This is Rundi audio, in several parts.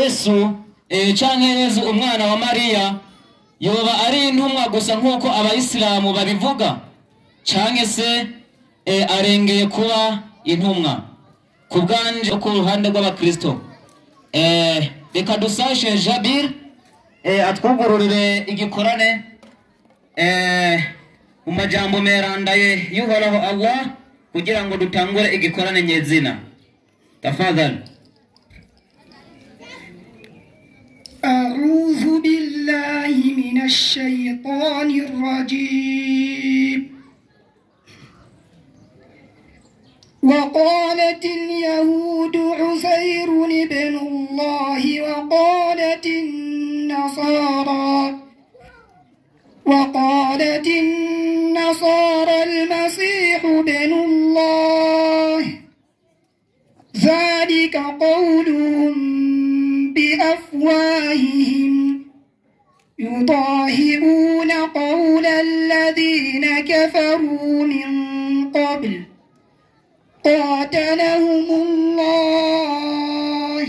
Yesu canke Yesu umwana wa Mariya yoba ari intumwa gusa nk'uko abayisilamu babivuga, canke se arengeye kuba intumwa? Ku bwanje ku ruhande rw'abakristo, reka dusashe Jabir atwugururire igikorane mu majambo merandaye y'Uhoraho Allah kugira ngo dutangure igikorane nyezina. Tafadhali. أعوذ بالله من الشيطان الرجيم. وقالت اليهود عزير ابن الله وقالت النصارى المسيح ابن الله ذلك قولهم بأفواههم يضاهئون قول الذين كفروا من قبل قاتلهم الله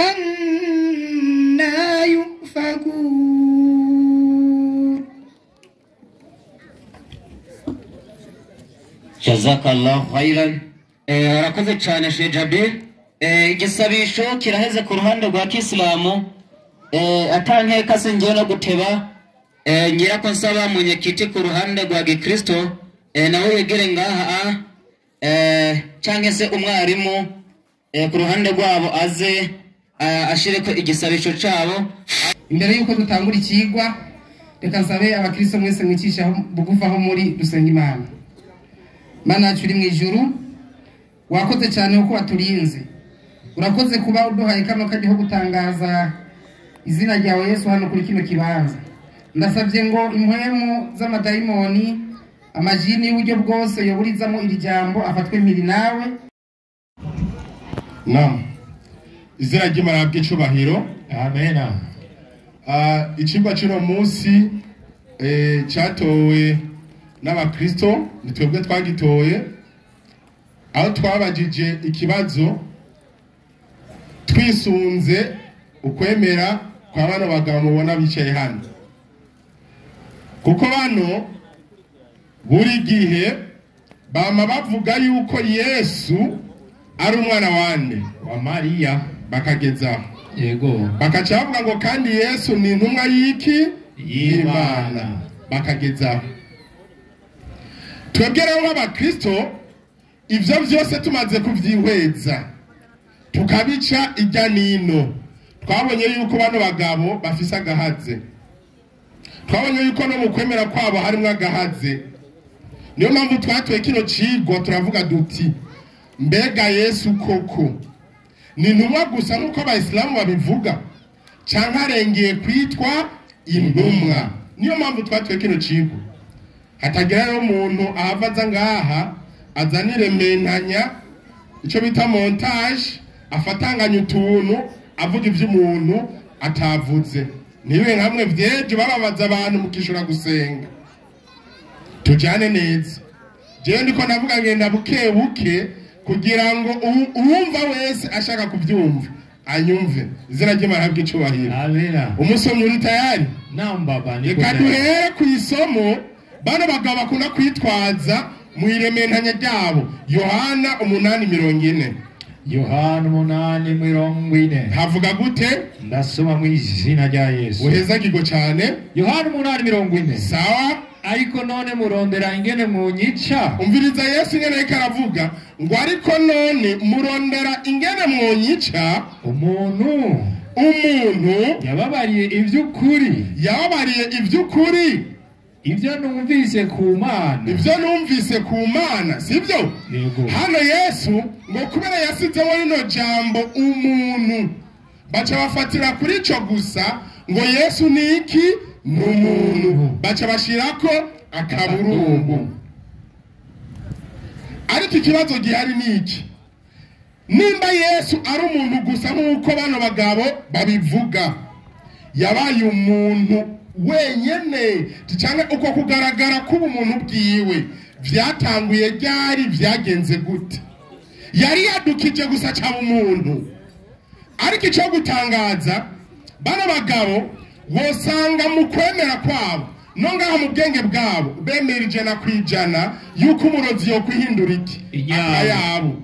أنى يؤفكون. جزاك الله خيرا. Arakoze cyane Sheikh Jabir. Igisabisho kiraheze ku ruhande rwa Kisilamu. Atankeka singiye no guteba, ngira ko nsaba munyekiti ku ruhande rwa Gikristo nawe yegere ngaha, canke se umwarimu ku ruhande rwabo aze ashireko igisabisho cabo. Imbere yuko dutangura ikigwa, reka nsabe abakristo mwese mwicisha bugufi aho muri dusenga Imana. Mana yacu uri mu ijuru, wakoze cyane uko waturinze, urakoze kuba uduhaye kano kajya ho gutangaza izina ryawe Yesu hano kuri kino kibanza. Ndasabye ngo impwemu z'amadayimoni, amajini y'uburyo bwose yoburizamo iri jambo afatwe mpiri nawe. Naam, izina ry'Imana bw'icubahiro. Amena. Icigwa c'uno munsi catowe n'abakristo, ni twebwe twagitoye, aho twabajije ikibazo twisunze ukwemera kwa bano bagabo mubona bicaye hano, kuko bano buri gihe bama bavuga yuko Yesu ari umwana wande wa Mariya, bakagezaho yego, bakaca bavuga ngo kandi Yesu ni intumwa y'iki y'Imana, bakagezaho. Twebwe rero nk'abakristo ivyo vyose tumaze kuvyihweza tukabica ijya nino, twabonye yuko bano bagabo bafise agahaze, twabonye yuko no mu kwemera kwabo harimwo agahaze. Niyo mpamvu twatoye kino cigwa turavuga duti mbega Yesu koko ni intumwa gusa nk'uko abayisilamu babivuga, canke arengeye kwitwa intumwa? Niyo mpamvu twatoye kino cigwa. Hatagira rero umuntu ahava aza ngaha azanire mentanya, ico bita montage, afatanganya utuntu avuga ivy'umuntu atavuze. Nibe nkamwe vyeje bababaza abantu mukishura gusenga. Tujane neza. Jewe ndiko navuga ngenda buke buke kugira ngo uwumva wese ashaka kuvyumva anyumve. Izina ry'Imana bw'icubahiro. Amena. Umusomyi uri tayari? Naam baba, niko Reka tayari. duhere kw'isomo bano bagabo bakunda kwitwaza mu irementanya ryabo. Yohana 8:40. Yohana 8:40. Havuga gute? Ndasoma mu izina rya Yesu. Uheza kigo cyane. Yohana 8:40. Sawa. Ariko none murondera ingene mwonyica. Umviriza Yesu ingene ariko aravuga ngo ariko none murondera ingene mwonyica. Umuntu Umuntu yababariye ivy'ukuri, yababariye ivy'ukuri, ivyo numvise ku Mana, ivyo numvise ku Mana, sivyo? Yego. Hano Yesu ngo kubera yasizeho rino jambo umuntu, baca bafatira kuri ico gusa ngo Yesu ni iki? Ni umuntu. Baca bashirako akaburungu. Ariko ikibazo gihari ni iki? Nimba Yesu ari umuntu gusa nk'uko bano bagabo babivuga, yabaye umuntu wenyene, canke uko kugaragara k'ubumuntu bwiwe vyatanguye ryari, vyagenze gute? Yari yadukije gusa caba umuntu, Ariko icyo gutangaza, bano bagabo wosanga mu kwemera kwabo no ngaha mu bwenge bwabo bemera 100% yuko umurozi yo kwihindura iki akayabo.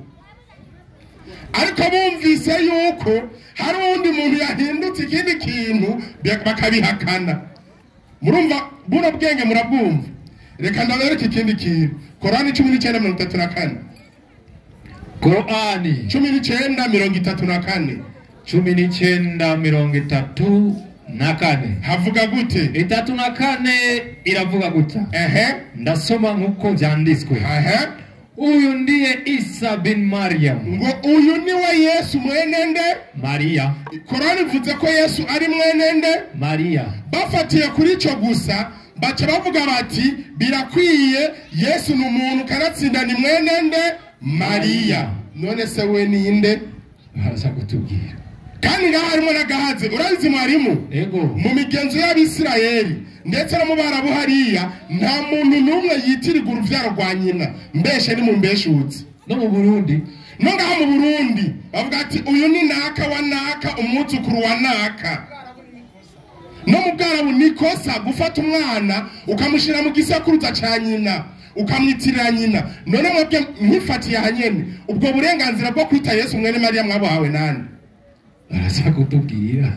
Ariko bumvise yuko hari undi muntu yahindutse ikindi kintu bakabihakana. Murumva buno bwenge murabwumva. Reka ndabereke ikindi kintu. Korani 19:34. Korani 19:34. 19:34 havuga gute? 34 iravuga gutya. Ndasoma nkuko vyanditswe. Uyu ndiye Isa bin Maryam. Ngo uyu niwe Yesu mwene nde? Maria. Korani ivuze ko Yesu ari mwene nde? Maria. Bafatiye kuri ico gusa baca bavuga bati birakwiye Yesu ni umuntu kanatsinda ni mwene nde? Maria. None se we ninde? Baraza kutubwira. Kandi ngaha harimo n'agahaze. Urabizi mwarimu? Yego. Mu migenzo y'Abisirayeli ndetse no mu Barabu hariya nta muntu n'umwe yitirirwa uruvyaro rwa nyina. Mbeshe ni mu mbeshutsi. No mu Burundi. No ngaha mu Burundi bavuga ati uyu ni naka wa naka, umwuzukuru wa naka. No mu Bwarabu ni kosa gufata umwana ukamushira mu gisekuruza ca nyina ukamwitirira nyina. None mwebwe mwifatiye hanyene ubwo burenganzira bwo kwita Yesu mwene Mariya mwabuhawe nani? Baraza kutubwira.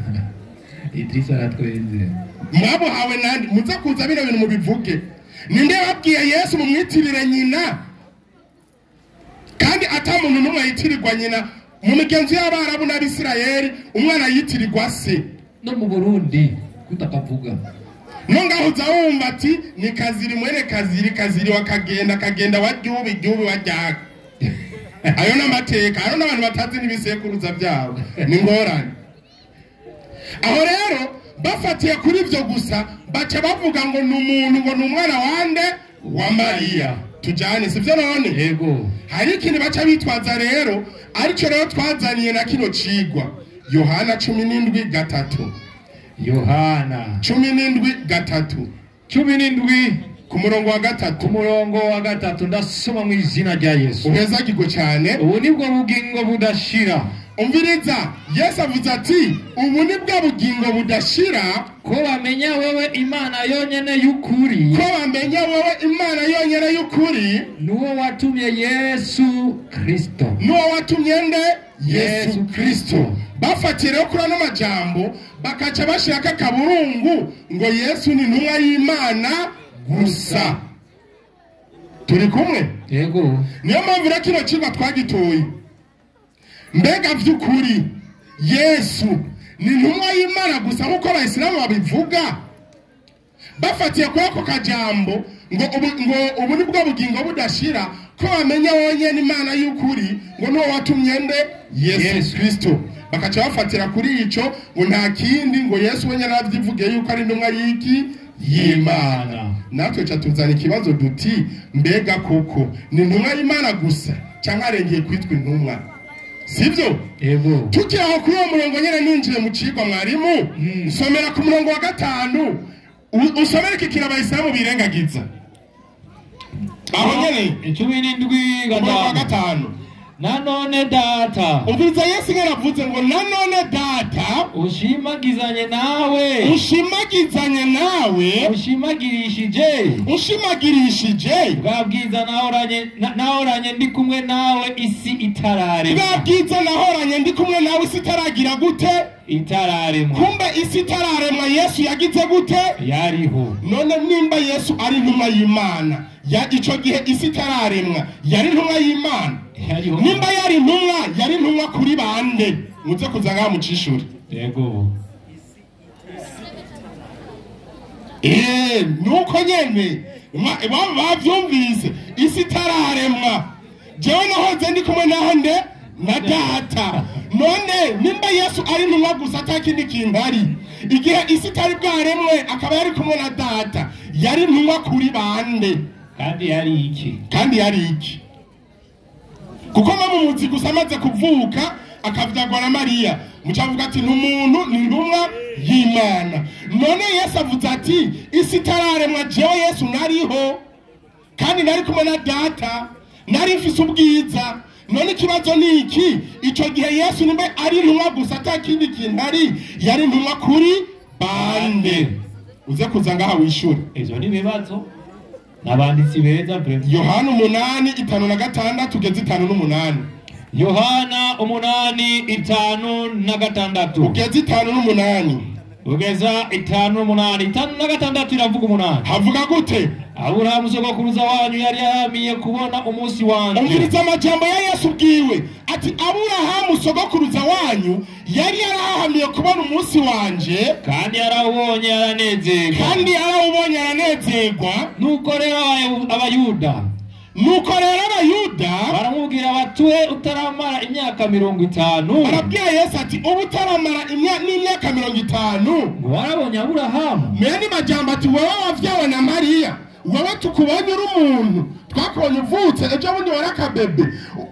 Idrisa aratwenze. Mwabuhawe nani? Muze kuza bino bintu mubivuge. Ninde babwiye Yesu mumwitirire nyina? Kandi ata muntu n'umwe yitirirwa nyina. Mu migenzo y'Abarabu n'Abisirayeli umwana yitirirwa se. No mu Burundi kutakavuga. No ngaho uza wumva ati ni Kaziri mwene Kaziri, Kaziri wakagenda kagenda wa Jubi, Jubi wa Jaga. Ayo n'amateka, ayo n'abantu batazi n'ibisekuruza byabo. Ni ngorane. Aho rero bafatiye kuri ivyo gusa baca bavuga ngo ni umuntu, ngo ni umwana wande wa Mariya. Tujane sivyo none? Yego. Hari ikintu baca bitwaza rero, arico rero twazaniye na kino cigwa. Yohana 17:3. Yohana 17:3. 17 ku murongo wa 3. Ku murongo wa 3 ndasoma mu izina rya Yesu. Uhezagirwe cyane. Ubu nibwo bugingo budashira. Umviriza, Yesu avuze ati ubu nibwo bugingo budashira, ko bamenya wewe Imana yonyene y'ukuri. Ko bamenya wewe Imana yonyene y'ukuri, nuwo watumye Yesu Kristo. Nuwo watumye nde? Yesu Kristo. Bafatira kuri ano majambo bakaca bashaka kaburungu ngo Yesu ni ntumwa y'Imana gusa. Turi kumwe? Yego. Niyo mpamvu rero kino cigwa twagitoye. Mbega vy'ukuri Yesu ni ntumwa y'Imana gusa nkuko Abayisilamu babivuga? Bafatiye kuri ako kajambo ngo ubu nibwo bugingo budashira, ko bamenya wonyene Imana y'ukuri, ngo nuwo watumye nde? Yesu Kristo. Bakaca bafatira kuri ico ngo nta kindi, ngo Yesu wenyene aravyivugiye yuko ari intumwa y'iki? Y'Imana. Natwe ca tuzana ikibazo duti mbega koko ni intumwa y'Imana gusa canke arengeye kwitwa intumwa? Sivyo? Yego. Tukiri aho kuri uwo murongo nyene ninjiye mu cigwa mwarimu, nsomera ku murongo wa 5, usomere iki kintu Abayisilamu birengagiza. Aho nyene 17:5. Nanone data. Umviriza Yesu ngera avuze ngo nanone data ushimagizanye nawe. Ushimagizanye nawe. Ushimagirishije. Ushimagirishije. Bwa bwiza nahoranye ndi kumwe nawe isi itararemwa. Bwa bwiza nahoranye ndi kumwe nawe isi itaragira gute? Itararemwa. Kumbe isi itararemwa Yesu yagize gute? Yariho. None nimba Yesu ari intumwa y'Imana, ya ico gihe isi itararemwa yari intumwa y'Imana. Nimba yari intumwa, yari intumwa kuri bande? Muze kuza ngaha mucishuri. Yego. Nuko nyene bavyumvise isi itararemwa. Jewe nahoze ndi kumwe naho nde? Na data. None nimba Yesu ari intumwa gusa atakindi kintu ari, igihe isi itari bwaremwe akaba yari kumwe na data, yari intumwa kuri bande? Kandi yari iki? Kandi yari iki? Kuko mumuzi gusa amaze kuvuka akavyagwa na Mariya, mucavuga ati ni umuntu, ni intumwa y'Imana. None Yesu avuze ati isi itararemwa jewe Yesu nariho, kandi nari kumwe na data, nari mfise ubwiza, None ikibazo ni iki? Ico gihe Yesu nimba ari intumwa gusa atakindi kintu ari, yari intumwa kuri bande? Uze kuza ngaha wishure. Ivyo ni ibibazo n'abanditsi beza pe. Yohana 8:56 tugeze 58. Yohana 8:56 ugeze 58. Ugeza 58. 56 iravuga 8. Havuga gute? Aburahamu sogokuruza wanyu yari yaramiye kubona umunsi wanje. Umviriza amajambo ya Yesu bwiwe ati Aburahamu sogokuruza wanyu yari yarahamiye kubona umunsi wanje, kandi yarawubonye aranezerwa. Kandi yarawubonye aranezerwa. Nuko rero Abayuda, nuko rero Abayuda baramubwira batuhe utaramara imyaka 50. Barabwira Yesu ati ubu utaramara n'imyaka 50 ngo warabonye Aburahamu. Mene majambo ati wowe wavyawe na Mariya, wowe tukubonye uri umuntu, twakubonye uvutse ejo bundi warakabebe,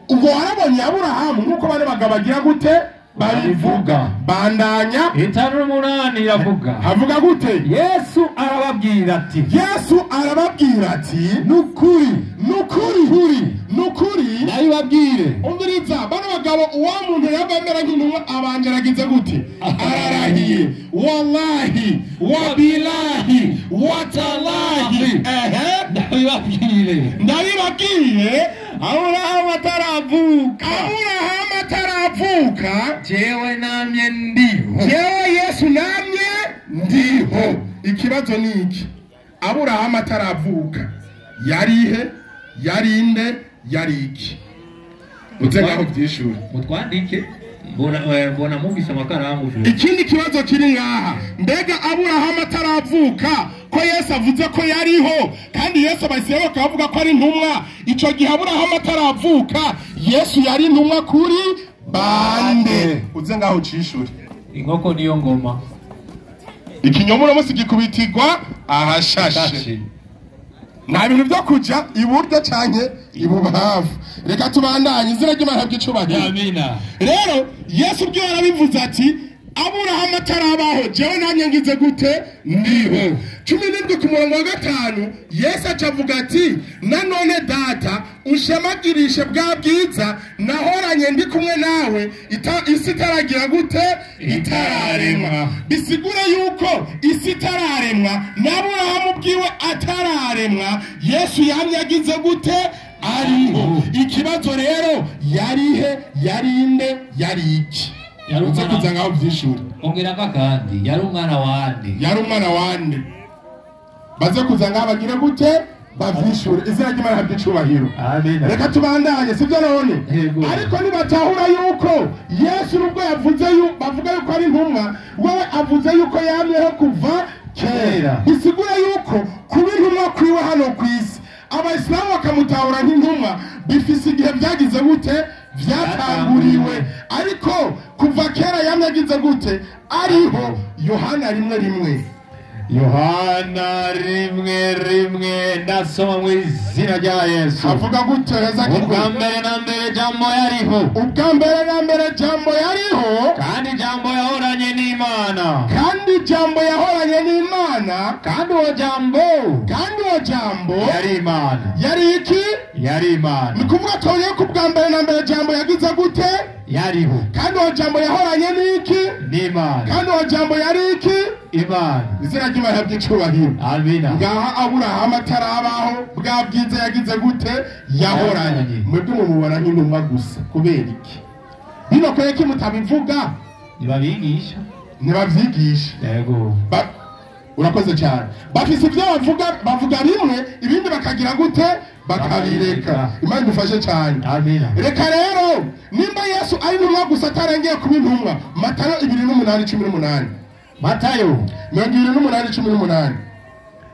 ubwo warabonye Aburahamu. Nkuko bane bagabagira gute babivuga. Bandanya 58 iravuga. Havuga gute? Yesu arababwira ati, Yesu arababwira ati nukuri nukuri nukuri ndabibabwire. Umviriza bano bagabo, uwa muntu yabamera nk'intumwa abanje aragize gute? Ararahiye wallahi wabilahi watalahi. Ehe, ndabibabwire, ndabibabwiye Aburahamu ataravuka, Aburahamu ataravuka, jewe namye ndiho. Jewe Yesu namye ndiho. Ikibazo ni iki? Aburahamu ataravuka yarihe? Yarinde? Yari iki? Uze ngaho vyishure. Mutwandike mbona mufise amakaramu. Ikindi kibazo kiri ngaha, mbega Aburahamu ataravuka ko Yesu avuze ko yariho, kandi Yesu abayisilamu bakavuga ko ari intumwa, ico gihe Aburahamu ataravuka Yesu yari intumwa kuri bande? Uze ngaho ucishure. Inkoko niyo ngoma. Ikinyoma uno munsi gikubitirwa ahashashe. Nta bintu byo kuja iburyo canke ibubamfu. Reka tubandanye, izina ry'Imana ry'icubahiro. Amina. Rero Yesu ubwo yarabivuze ati Aburahamu atarabaho jewe namye ngize gute? Ndiho. 17 ku murongo wa 5 Yesu acavuga ati nanone data ushemagirishe bwa bwiza nahoranye ndi kumwe nawe isi itaragira gute? Itararemwa. Bisigura yuko isi itararemwa n'Aburahamu bwiwe atararemwa Yesu yamye agize gute? Ariho. Ikibazo rero yarihe? Yarinde? Yari iki? Uze kuza ngaho vyishure. Ongera kandi yari umwana wande. Yari umwana wande. Baze kuza ngaho bagire gute? Bavyishure. Izina ry'Imana ry'icubahiro. Amen. Reka tubandanye, sivyo none? Ariko nibatahura yuko Yesu nubwo yavuze bavuga yuko ari intumwa, wewe avuze yuko yamyeho kuva kera. Bisigura yuko kuba intumwa kwiwe hano kw'isi, Abayisilamu bakamutahura nk'intumwa, bifise igihe vyagize gute? Vyatanguriwe. Ariko kuva kera yamye agize gute? Ariho. Yohana 1:1. Yohana 1:1 ndasoma mu izina rya Yesu. Avuga gute? Heza Ubwa mbere na mbere jambo yariho. Ubwa mbere na mbere jambo yariho. Kandi jambo yahoranye n'Imana. Kandi jambo yahoranye n'Imana. Kandi uwo jambo, kandi uwo jambo yari Imana. Yari iki? Yari Imana. Ni kuvuga tubonye ko ubwa mbere na mbere jambo yagize gute? Yariho. Kandi uwo jambo yahoranye n'iki? N'Imana. Kandi uwo jambo yari iki? Imana. Izina ry'Imana ry'icubahiro. Amina. Ngaha Aburahamu atarabaho bwa bwiza yagize gute? Yahoranye. Mwebwe mumubona nk'intumwa gusa. Kubera iki? Bino kweki mutabivuga? Ntibabigisha. Ntibavyigisha. Yego. Urakoze cyane. Bafise ibyo bavuga, bavuga bimwe, ibindi bakagira gute? Bakabireka. Imana idufashe cyane. Amina. Reka rero nimba Yesu ari intumwa gusa atarengeye kuba intumwa, Matayo 28:18. Matayo 28:18.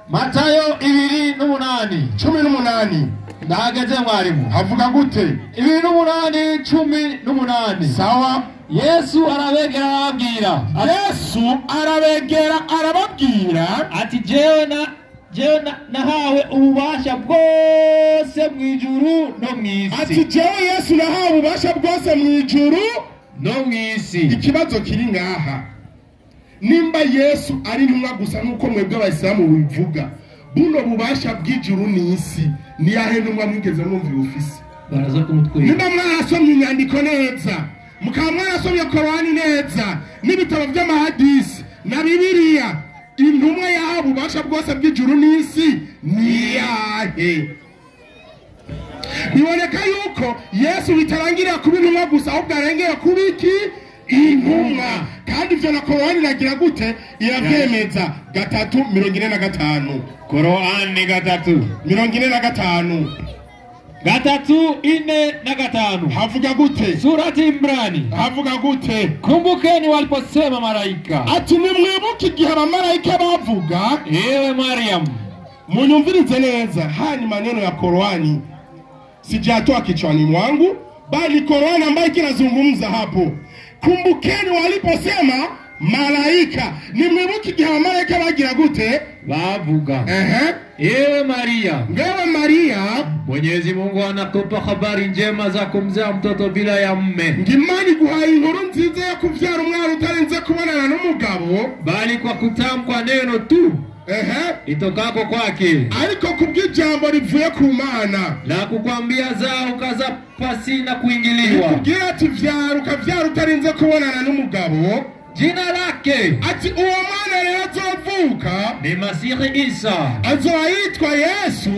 Matayo 28 18. Ndahageze mwarimu. Havuga gute? 28:18. Sawa. Yesu arabegera arababwira. Yesu arabegera arababwira ati jewe nahawe ububasha bwose mu ijuru no mu isi. Ati jewe Yesu nahawe ububasha bwose mu ijuru no mu isi. Ikibazo kiri ngaha, nimba Yesu ari intumwa gusa nkuko mwebwe abayisilamu bivuga, buno bubasha bw'ijuru n'isi ni yahe ntumwa mwigeze mwumva ubufise? Baraza kumutwika. Nimba mwarasomye inyandiko neza, mukaba mwarasomye Korani neza n'ibitabo by'amahadisi na Bibiliya, intumwa yahawe ububasha bwose bw'ijuru n'isi ni iyahe? Biboneka yuko Yesu bitarangirira kuba intumwa gusa, ahubwo arengera kuba iki? Intumwa. Kandi ivyo na Korani iragira gute? Iravyemeza. 3:45. Korani 3 45. 3:45. Havuga gute? Surati Imrani. Havuga gute? Kumbukeni waliposema malaika, ati nimwibuke igihe abamarayika bavuga, ewe Mariam. Munyumvirize neza, haya ni maneno ya Korani, sijatoa kichwani mwangu, bali Korani ambayo kinazungumza hapo. Kumbukeni waliposema malaika, nimwibuke igihe abamarayika bagira gute? Bavuga. Ewe Maria, ngewe Maria, Mwenyezi Mungu anakupa habari njema za kumzaa mtoto bila ya mume, ngimani guhaye inkuru nziza yo kuvyara umwana utarinze kubonana n'umugabo, bali kwa kutamkwa neno tu litokako kwake, ariko kubw'ijambo rivuye ku Mana, la kukwambia zaa ukaza pasina kuingiliwa, kubwira ati vyara ukavyara utarinze kubonana n'umugabo. Jina lake, ati uwo mwana rero azovuka ni Masihi Isa, azoba yitwa Yesu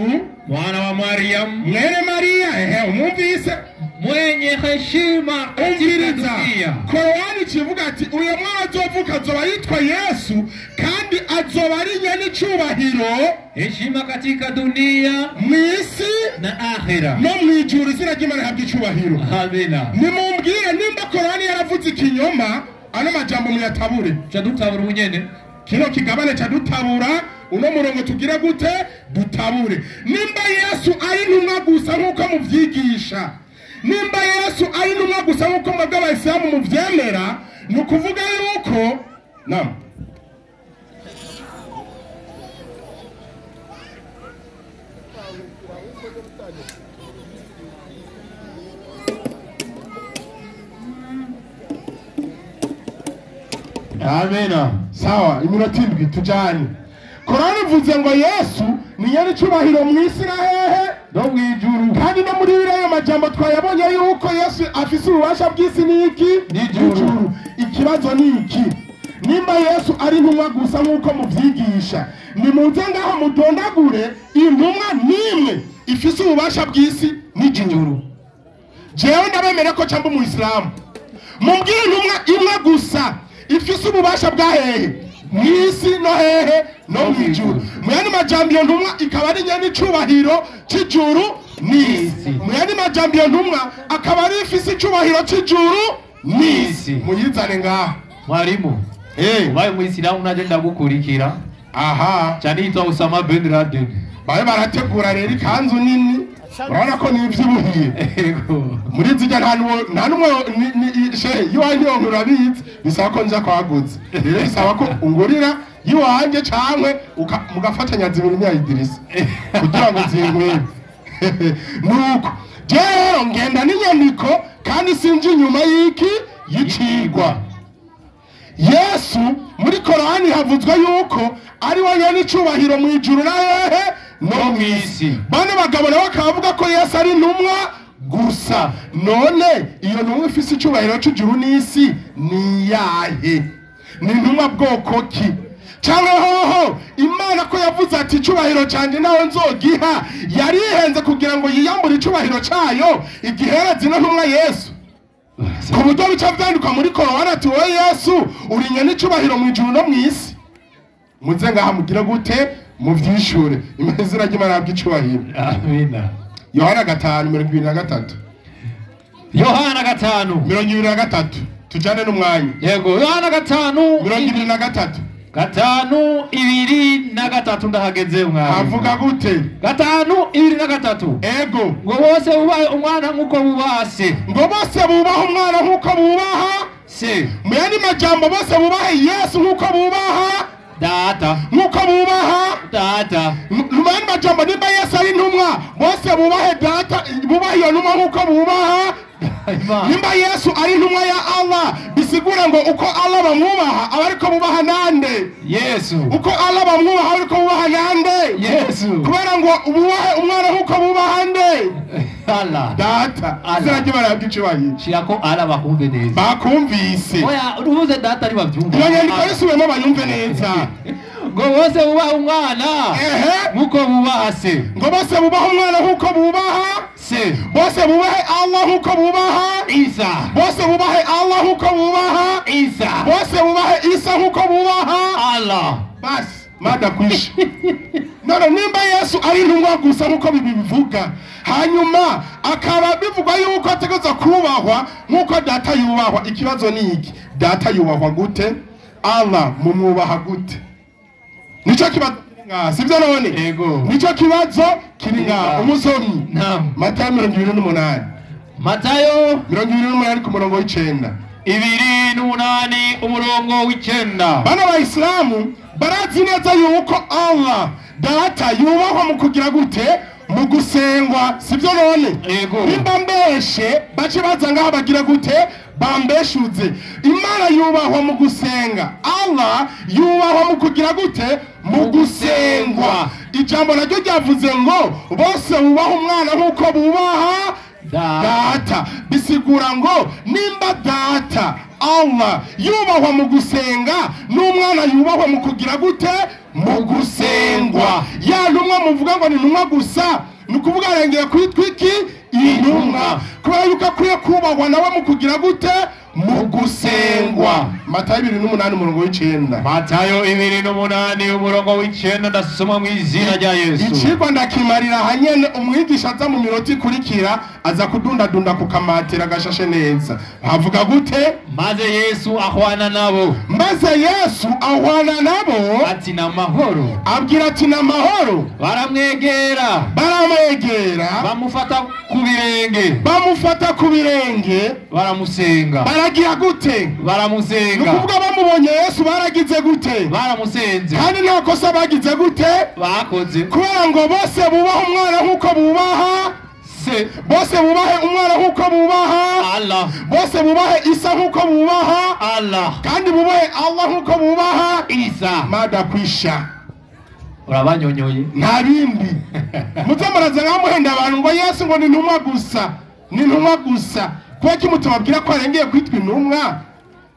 mwana wa Mariam, mwene Maria. Umwumvise? Mwenye heshima katika dunia. Korani kivuga ati uyo mwana azovuka azoba yitwa Yesu, kandi azoba ari nyenicubahiro, heshima katika dunia, mwisi na akhira, no mwijuru. Izina ry'Imana rihabwe icubahiro. Amina. Nimumbwire nimba Korani yaravuze ikinyoma, ano majambo muyatabure. Chadutabura unyene kino kigabane chadutabura, uno murongo tugira gute? Dutabure. Nimba Yesu ari intumwa gusa nkuko muvyigisha, nimba Yesu ari intumwa gusa nkuko mwebwe abayisilamu muvyemera, ni ukuvuga yuko naam, amena. Sawa, iminota 7 tujanye. Korani ivuze ngo Yesu ni nyenicubahiro mw'isi na hehe? No mwijuru. Kandi no muri biriya majambo twayabonye yuko Yesu afise ububasha bw'isi n'iki? N'ijuru. Ikibazo ni iki? Nimba Yesu ari intumwa gusa nkuko muvyigisha, nimuze ngaho mudondagure intumwa nimwe ifise ububasha bw'isi n'ijuru. Jewe ndabemera ko camba umuyisilamu, mumbwire intumwa imwe gusa ifise ububasha bwa hehe? Mw'isi no hehe? No mwijuru. Muyandi majambo iyo ntumwa ikaba ari nyenicubahiro c'ijuru n'isi. Muyandi majambo iyo ntumwa akaba ari ifise icubahiro c'ijuru n'isi. Muyizane ngaha mwalimu. Ubaye umuyisilamu naje ndagukurikira. Aha, cyane yitwa Osama bin Laden. Babe barategura rero ikanzu nini, urabona ko nivyibuhiye. Muri zijya nta numwe shehe iwanjye urabizi, bisaba ko nja kwaguza. Rero bisaba ko ungurira iwanjye cankwe mugafatanya zibiri nya Idirisa kugira ngo zinkwere. Nuko rero ngenda n'inyandiko kandi sinje inyuma y'iki y'icigwa. Yesu muri Korani havuzwe yuko ari we nyenicubahiro mu ijuru na hehe? No mw'isi. Bane bagabo nabo bakavuga ko Yesu ari intumwa gusa. None iyo ntumwa ifise icubahiro c'ijuru n'isi ni yahe? Ni intumwa bwoko ki? Canke hoho Imana ko yavuze ati icubahiro canje nawe nzogiha, yarihenze kugira ngo yiyambure icubahiro cayo igihereze ino ntumwa Yesu? Ku buryo bica vyandikwa muri Korani ati wowe Yesu uri nyenicubahiro mu ijuru no mw'isi. Muze ngaha mugire gute? Muvyishure. Izina ry'Imana rihabwe icubahiro. Amina. Yohana 5:23. Yohana 5:23. Tujane n'umwanya. Yego, Yohana 5:23. 5:23 ndahageze mwana. Avuga gute? 5:23. Ego. Ngo bose bubahe umwana nkuko bubaha se. Ngo bose bubaha umwana nkuko bubaha se. Muyandi majambo bose bubahe Yesu nkuko bubaha data, nkuko bubaha data. Muyandi majambo nimba Yesu ari intumwa, bose bubahe data, bubahe iyo ntumwa nkuko bubaha. Nimba Yesu ari intumwa ya Allah, bisigura ngo uko Allah bamwubaha abariko bubaha nande? Yesu. Uko Allah bamwubaha abariko bubaha nande? Yesu. Kubera ngo ububahe umwana nkuko bubaha nde? Allah. Data. Allah. Izina ry'Imana rihabwe icubahiro. Shirako Allah bakumve neza. Bakumvise. Oya, uruvuze data ari bavyumva. Iyo nyandiko yisubiyemo bayumve neza. Ngo bose bubaha umwana. Ehe. Nkuko bubaha se. Ngo bose bubaha umwana nkuko bubaha se. Bose bubahe Allah nkuko bubaha Isa. Bose bubahe Allah nkuko bubaha Isa. Bose bubahe Isa nkuko bubaha Allah. Basi mada kwisha. None nimba Yesu ari intumwa gusa nkuko bibivuga, hanyuma akaba bivugwa yuko ategerezwa kubahwa nkuko data yubahwa, ikibazo ni iki: data yubahwa gute? Allah mumwubaha gute? Nico kibazo kiri ngaha, sivyo none? Yego. Nico kibazo kiri ngaha. Umusomyi. Naam. Matayo 28. Matayo 28 ku murongo w'icenda. 28 umurongo w'icenda. Bana bayisilamu barazi neza yuko Allah data yubahwa mu kugira gute? Mu gusengwa, sivyo none? Yego. Nimba mbeshe bace baza ngaha bagira gute? Bambeshuze. Imana yubahwa mu gusenga, Allah yubahwa mu kugira gute? Mu gusengwa. Ijambo naryo ryavuze ngo bose bubaha umwana nkuko bubaha data. Bisigura ngo nimba data Allah yubahwa mu gusenga, n'umwana yubahwa mu kugira gute? Mu gusengwa. Ya ntumwa muvuga ngo ni ntumwa gusa, ni ukuvuga arengeye kwitwa iki? Intumwa. Kubera yuko akwiye kubahwa nawe mu kugira gute? Mu gusengwa. Matayo 28 umurongo w'icenda. Matayo 28 umurongo w'icenda, ndasoma mu izina rya Yesu. Icigwa ndakimarira hanyene, umwigisha aza mu minota ikurikira aza kudundadunda ku kamatera gashashe neza. Havuga gute? Maze Yesu ahwana nabo. Maze Yesu ahwana nabo ati n'amahoro. Abwira ati n'amahoro. Baramwegera. Baramwegera. Bamufata ku birenge. Bamufata ku birenge. Baramusenga. Baragira gute? Baramusenga. Nukuvuga bamubonye Yesu baragize gute? Baramusenze. Kandi nta kosa bagize gute? Bakoze. Kubera ngo bose bubaha umwana nkuko bubaha se. Bose bubahe umwana nkuko bubaha Allah. Bose bubahe Isa nkuko bubaha Allah. Kandi bubahe Allah nkuko bubaha Isa. Mada kwisha. Urabanyonyoye. Nta bindi. Muze muraza nkamuhenda abantu ngo Yesu ngo ni intumwa gusa. Ni intumwa gusa. Kuba kimutubabwira ko arengeye kwitwa intumwa?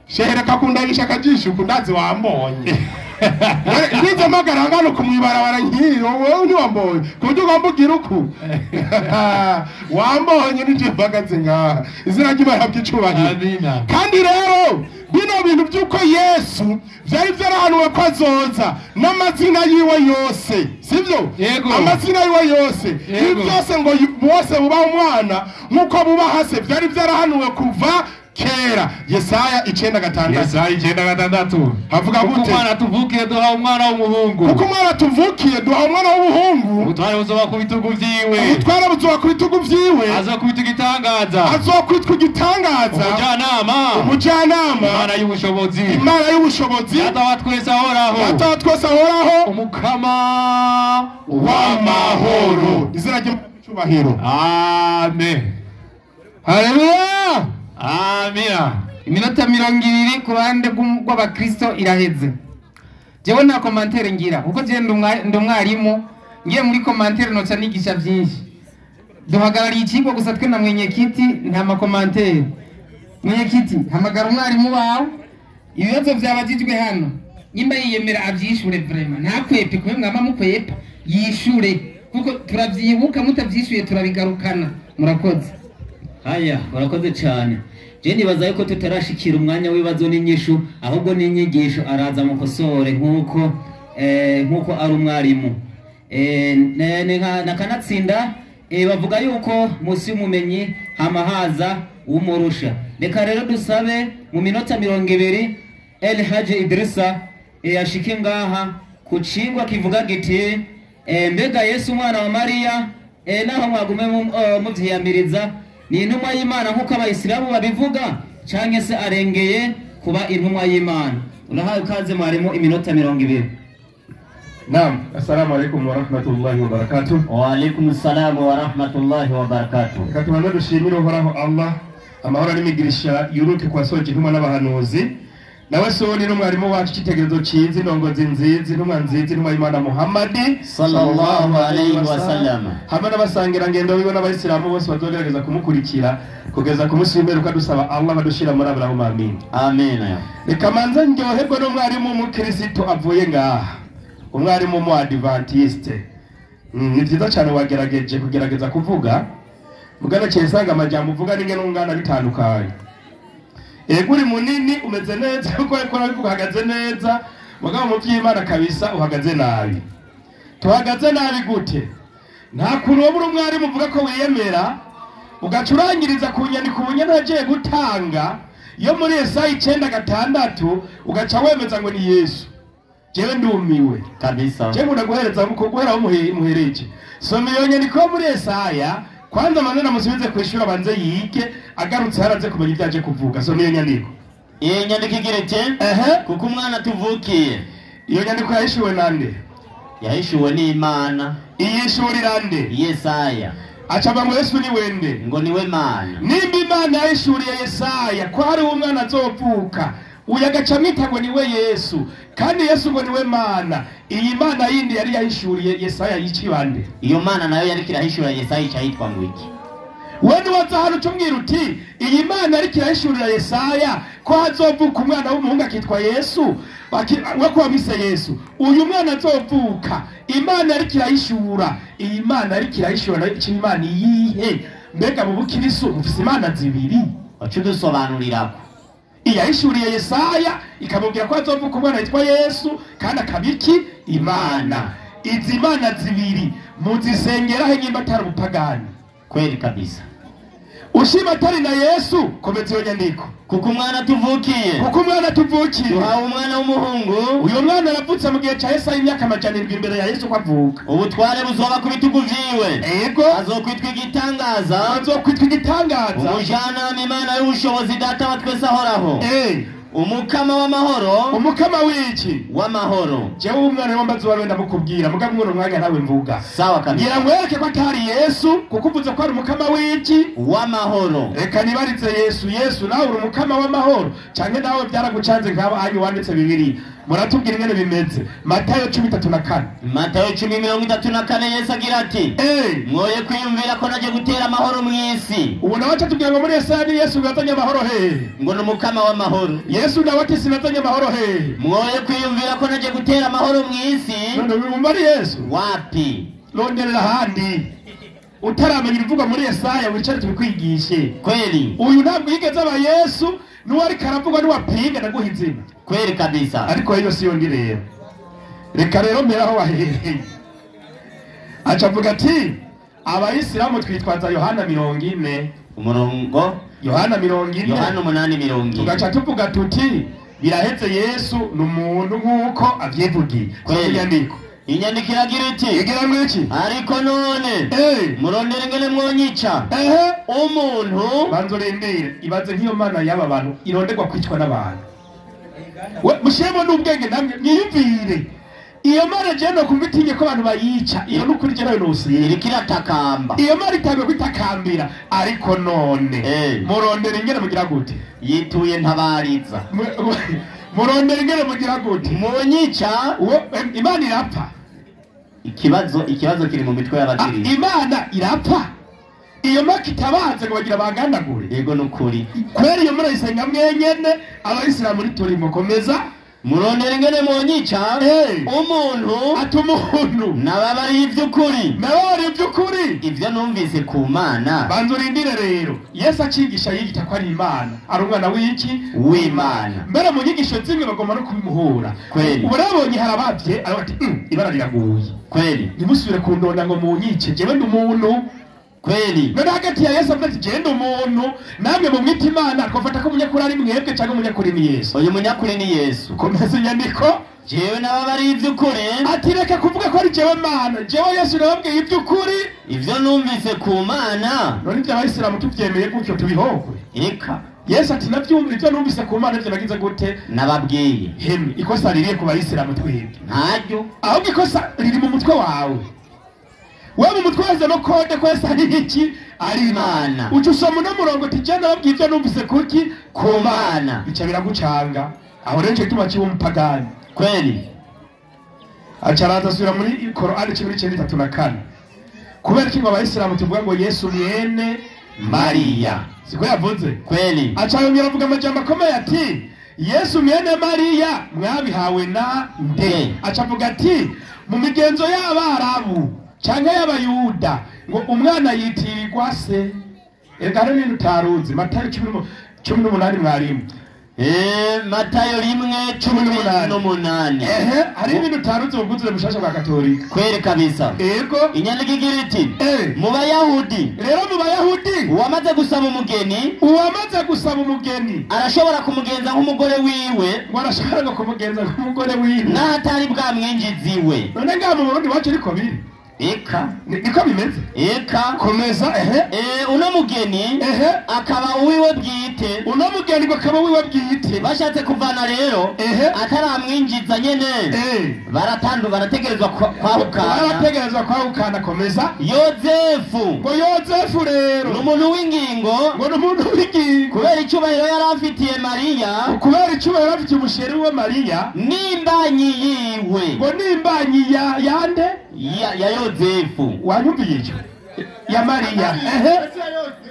Shehere kakundagisha akajisho kundazi wambonye. Nize magara ngano kumwibarabara nkiro wowe ntiwambonye. Kuburyo ugomba ugira uku. Wambonye nije mpagaze ngaha. Izina ry'Imana rihabwe icubahiro. Amina. Kandi rero bino bintu by'uko Yesu byari byarahanuwe ko azoza n'amazina yiwe yose, sivyo? Yego. Amazina yiwe yose. Ibi byose ngo bose bubaha umwana nkuko bubaha se byari byarahanuwe kuva kera. Yesaya 9:6. Yesaya 9:6. Havuga gute? Kuko umwana tuvukiye duha umwana w'umuhungu. Kuko umwana tuvukiye duha umwana w'umuhungu. Ubutware buzoba ku bitugu vyiwe. Ubutware buzoba ku bitugu vyiwe. Azokwitwa igitangaza. Azokwitwa igitangaza. Umujyanama. Umujyanama. Imana y'ubushobozi. Imana y'ubushobozi. Data wa twese ahoraho. Data wa twese ahoraho. Umukama w'amahoro. Izina ry'Imana. Amen. Haleluya. Amina. Iminota 20 ku ruhande rw'abakristo iraheze. Jewe nta commentaire ngira kuko je ndi umwarimu, ngiye muri commentaire noca nigisha byinshi. Duhagarariye ikigo gusa twe na mwenyekiti nta ma commentaire. Mwenyekiti hamagara umwarimu wawe, ibibazo byabagijwe hano nimba yiyemera abyishure vraiment, ntakwepe kube mwama mukwepa, yishure kuko turavyibuka, mutavyishuye turabigarukana. Murakoze. Haya, urakoze cyane. Je nibaza yuko tutarashikira umwanya w'ibibazo n'inyishu, ahubwo n'inyigisho araza mukosore nkuko nkuko ari umwarimu. Nakanatsinda bavuga yuko musi y'umumenyi hamahaza umurusha. Reka rero dusabe mu minota 20 El Haji Idrissa yashike ngaha ku cigwa kivuga giti mbega Yesu umwana wa Mariya naho mwagume muvyiyamiriza ni intumwa y'Imana nkuko abayisilamu babivuga canke se arengeye kuba intumwa y'Imana. Urahawe ikaze mwarimu, iminota 20. Naam, assalamu alaikum wa rahmatullahi wa barakatuh. Wa alaikum assalam wa rahmatullahi wa barakatuh. Reka tubanze dushimire Uhoraho Allah, amahoro n'imigisha yuruke kwa soje intumwa n'abahanuzi. Nawe soni n'umwarimu wacu cyitegerezo cyiza, indongozi nziza, intumwa nziza, intumwa y'Imana Muhammadi sallallahu alayhi wasallam, hamwe n'abasangirangendo biwe n'abayisilamu bose bazogerageza kumukurikira kugeza ku munsi w'imperuka, dusaba Allah badushira muri Aburahamu, amin. Amin. Reka manze ndyoherwe n'umwarimu w'umukristo avuye ngaha, umwarimu w'umuadventiste. Ni vyiza cyane wagerageje kugerageza kuvuga mugana cyesanga amajambo uvuga n'inge n'ungana bitandukanye. Ego uri munini umeze neza kuko ariko urabivuga uhagaze neza, mugabo mu by'Imana kabisa uhagaze nabi. Tuhagaze nabi gute? Nta kuntu woba uri umwarimu uvuga ko wiyemera ugacurangiriza ku nyandiko ubunyene wagiye gutanga yo muri Yesaya 9:6 ugaca wemeza ngo ni Yesu. Jewe ndumiwe kabisa. Jewe ndaguhereza guhera aho muhereje. Soma iyo nyandiko yo muri Yesaya kwanza, manena musubize kwishura banze yige, agarutse haraze kumenya ibyo aje kuvuga. Soma iyo nyandiko. Iyo nyandiko igira iti: kuko umwana tuvukiye. Iyo nyandiko yahishuwe nande? Yahishuwe n'Imana. Iyishurira nde? Yesaya. Acaba ngo Yesu ni wende, ngo niwe Mana. Nimba Imana yahishuriye Yesaya ko hariho umwana azovuka, uyu agaca amwita ngo niwe Yesu, kandi Yesu ngo niwe Mana. Iyi Mana yindi yari yahishuriye Yesaya yicibande? Iyo Mana nayo yari kirahishura Yesaya icayitwa ngo iki? Wewe niwaza hano ucumwira uti iyi Mana yari kirahishurira Yesaya ko hazovuka umwana w'umuhungu akitwa Yesu, we ko wamwise Yesu, uyu mwana azovuka Imana yari kirahishura. Iyi Mana yari kirahishura nayo ico Imana iyihe? Mbega mu bukirisu mufise Imana zibiri? Wacu dusobanurirako. Iyahishuriye Yesaya ikamubwira ko azovuka umwana yitwa Yesu kandi akabiki Imana. Izi Mana zibiri muzisengera he nyimba atari ubupagani? Kweli kabisa. Ushima atari na Yesu, komeza iyo nyandiko. Kuko umwana tuvukiye, kuko umwana tuvukiye, duhawe umwana w'umuhungu. Uyu mwana aravutse mu gihe ca Yesaya imyaka 700 imbere ya Yesu ko avuka. Ubutware buzoba ku bitugu vyiwe. Ego. Azokwitwa igitangaza, azokwitwa igitangaza, umujyanama, Imana y'ubushobozi, Data wa twese ahoraho, umukama w'amahoro. Umukama w'iki? W'amahoro. Jewe umwana wambaza uwawe ndamukubwira, mugabo mwuno mwanya nawe mvuga. Sawa kabisa. Ngira nkwereke ko atari Yesu, kuko uvuze ko ari umukama w'iki? W'amahoro. Reka nibarize Yesu. Yesu nawe uri umukama w'amahoro canke nawe byaragucanze nk'abo anyu wanditse Bibiliya? Muratubwira ingene bimeze. Matayo 34. Matayo 10:34 Yesu agira ati: mwoye kwiyumvira ko naje gutera amahoro mu isi. Ubu nawe atubwira ngo muri Yesaya ni Yesu yazanye amahoro hehe? Ngo ni umukama w'amahoro. Yesu nawe ati sinazanye amahoro hehe? Mwoye kwiyumvira ko naje gutera amahoro mu isi. None wumva ari Yesu? Wapi? Ronderera ahandi. Utaramenya ibivugwa muri Yesaya wicare tubikwigishe. Kweli. Uyu ntabwo yigeze aba Yesu, n'uwari karavugwa n'uwapinga ndaguha izina. Kweli kabisa. Ariko iyo siyo ndi rero. Reka rero mpera aho wahereye. Aca avuga ati abayisilamu twitwaza Yohana 40 umurongo Yohana 40 Yohana 8:40. Tugaca tuvuga tuti biraheze Yesu ni umuntu nk'uko avyivugiye. Kweli. Inyandiko. Inyandiko iragira iti: igira ngo iki? Ariko none murondere ingene mwonyica umuntu. Banza urindire, ibaze nk'iyo Mana y'aba bantu ironderwa kwicwa n'abantu. Mushiremo n'ubwenge namwe mwiyumvire. Iyo Mana jewe no kumva itinye ko abantu bayica, iyo n'ukuri jewe nayo nosiye. Iriko iratakamba. Iyo Mana itanguye kwitakambira, ariko none murondere ingene mugira gute? Yituye ntabariza. Murondere ingene mugira gute? Mwonyica. Imana irapfa. Ikibazo kiri mu mitwe y'abakiriya. Imana irapfa. Iyo maka itabaze ngo bagira bagandagure. Yego nukuri. Kweri iyo murayisenga mwenyene, abayisilamu ntiturimo komeza. Murondere ingene mwonyica umuntu. Ati umuntu nababariye ivy'ukuri. Nababariye ivy'ukuri. Ivyo numvise ku Mana. Banza urindire rero. Yesu acigisha yigita ko ari Imana, ari umwana w'iki? W'Imana. Mbere mu nyigisho zimwe bagomba no kubimuhura. Kweli. Ubu rabonye harabavye aravuga ati ibara riraguye. Kweli. Ntimusubire kundonda ngo munyice, jewe ndi umuntu. Kweli. None hagati ya Yesu avuga ati jewe ndi umuntu, namwe mumwita Imana, twafata ko umunyakuri ari mwebwe canke umunyakuri ni Yesu? Uyu munyakuri ni Yesu. Komeza inyandiko. Jewe nababariye ivy'ukuri. Ati reka kuvuga ko ari jewe Mana, jewe Yesu nababwiye ivy'ukuri. Ivyo numvise ku Mana. None ivyo abayisilamu tuvyemeye gutyo tubihokwe? Reka. Yesu ati navyumva ivyo numvise ku Mana ivyo nagize gute? Nababwiye. Hemwe ikosa ririye ku bayisilamu twebwe. Ntaryo. Ahubwo ikosa riri mu mutwe wawe. Wewe mu mutwe wazemo kode ko Yesu ari iki? Ari Imana. Uca usoma uno murongo uti jewe nababwiye ivyo numvise kuki? Ku Mana. Bica biragucanga. Aho rero gituma kiba umupagani kweli. Acaraza asubira muri Korani 19:34. Kubera iki ngo abayisilamu tuvuga ngo Yesu mwene Mariya, siko yavuze kweli. Acayongera avuga amajambo akomeye ati Yesu mwene Mariya mwabihawe na nde? Acavuga ati mu migenzo y'Abarabu canke y'Abayuda ngo umwana yitirirwa se. Erega hari ibintu utaruzi. Matayo 18 mwarimu. Matayo 1:18. Ehe, hari ibintu utaruzi ubwuzure bushasha bwa Katolika kweli kabisa. Ego inyandiko igira iti mu Bayahudi, rero mu Bayahudi uwamaze gusaba umugeni, uwamaze gusaba umugeni arashobora kumugenza nk'umugore wiwe, ngo arashobora no kumugenza nk'umugore wiwe n'ahatari bwamwinjiziwe. None ngaha mu Burundi wacu niko biri. Eka niko bimeze. Eka komeza. Ehe, uno mugeni ehe akaba uwiwe bwite, uno mugeni akaba uwiwe bwite. Bashatse kuvana rero ehe ataramwinjiza nyene, baratandu barategerezwa kwahukana, barategerezwa kwahukana. Komeza. Yozefu, ngo Yozefu rero n'umuntu w'ingingo, ngo n'umuntu w'ingingo, kubera icyubahiro yari afitiye Mariya, kubera icyubahiro afitiye umusheri we Mariya, n'imbanyi yiwe, ngo n'imbanyi ya yande ya Yozefu. Wanyumviye icyo ya Mariya. Ehe,